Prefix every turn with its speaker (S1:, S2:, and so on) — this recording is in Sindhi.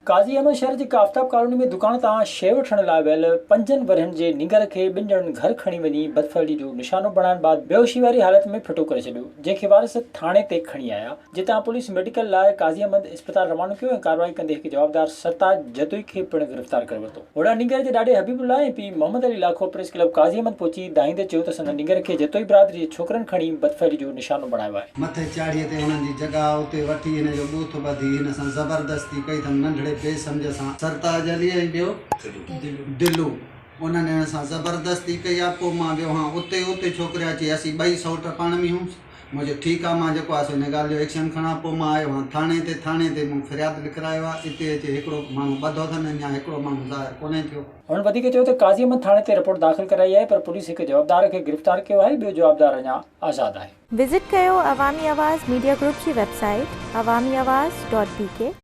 S1: قاضي احمد شهر جي هڪ آفتاب ڪالوني ۾ دڪان تان شيء وٺڻ لاء ويل پنجن ورهين جي نينگر کي ٻن ڄڻن گهر کڻي وڃي بدفعلي جو نشانو بڻائڻ بعد بيهوشي واري حالت ۾ ڦٽو ڪري ڇڏيو، جنهن کي وارث ٿاڻي تي کڻي آيا، جتان پوليس ميڊيڪل لاء قاضي احمد اسپتال روانو ڪيو ۽ ڪارروائي ڪندي هڪ جوابدار سرتاج جتوئي کي پڻ گرفتار ڪري ورتو. هوڏانهن نينگر جي ڏاڏي حبيب الله ۽ پيء محمد علي لاکو پريس ڪلب قاضي احمد پهچي دانهيندي چيو ته سندن نينگر کي جتوئي برادري جي ڇوڪرن کڻي بدفعلي جو نشانو بڻايو آهي.
S2: مٿي چاڙهيء تي هنن جي جڳهه اتي وٺي هن جو ٻوٿ ٻڌي هن سان زبردستي ڪئي اٿن ننڍڙي بي سمجهه سان. سرتاج علي ۽ ٻيو دلو انهن هن سان زبردستي ڪئي آ پوء مان ويو هان اتي اتي ڇوڪري اچي اسين ٻئي سئوٽ پاڻ ۾ هيون مون چيو ٺيڪ آ مان جيڪو آ سو هن ڳالهه جو ايڪشن کڻان پوء مان آيو هان ٿاڻي تي ٿاڻي تي مون فرياد لکرايو آ اتي اچي هڪڙو ماڻهو ٻڌو اٿن اڃا هڪڙو ماڻهو ظاهر ڪونهي ٿيو.
S1: هن وڌيڪ چيو ته قاضي احمد ٿاڻي تي رپورٽ داخل ڪرائي آهي پر پوليس هڪ جوابدار کي گرفتار ڪيو آهي ٻيو جوابدار اڃا آزاد آهي.
S3: وزٽ ڪيو عوامي آواز ميڊيا گروپ جي website Awami Awaz dot B K.